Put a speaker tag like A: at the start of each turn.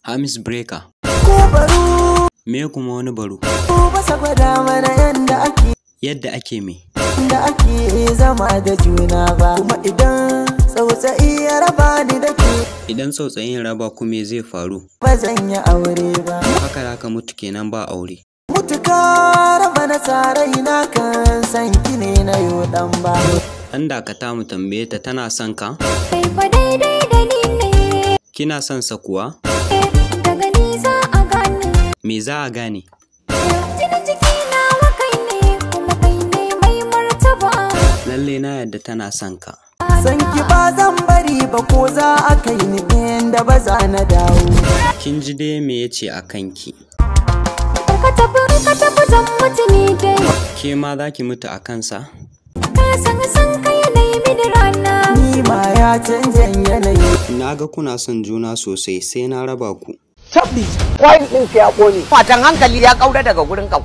A: Hamis Breaker.
B: Ko baro
A: Me kuma wani baro?
B: ba sa gwada mana yanda ake
A: Yadda ake me?
B: da ake zama da juna ba. Kuma idan tsautsayi ya raba ni da ke,
A: Idan tsautsayin raba ku me zai faru?
B: ba zan yi aure ba.
A: Haka za ka mutu kenan ba aure.
B: Mutuka raba na tsarai na kan san ki ne na yo dan ba.
A: Ɗan dakata mu tambaye ta tana son ka?
C: Kai fa daidai da ni ne,
A: Kina son sa kuwa?
C: daga ni za a gane.
A: Me za a gane?
C: Jinin jiki nawa kai ne, kuma kai ne mai martaba.
A: Lalle na yadda tana son ka.
B: San ki ba zan bari ba ko za a kai ni inda ba za na dawo.
A: Kin ji dai me yace a kanki?
C: Ka tafi zan mutu ni dai.
A: Ke ma za ki mutu a kansa?
C: Ka san san ka yanayi mini rana.
B: Ni ma ya canjan yanayi.
A: Na ga kuna son juna sosai sai na raba ku.
D: Tabbi, kwayin ɗinka ya ƙone. Fatan hankali ya ƙaura daga gurin ka.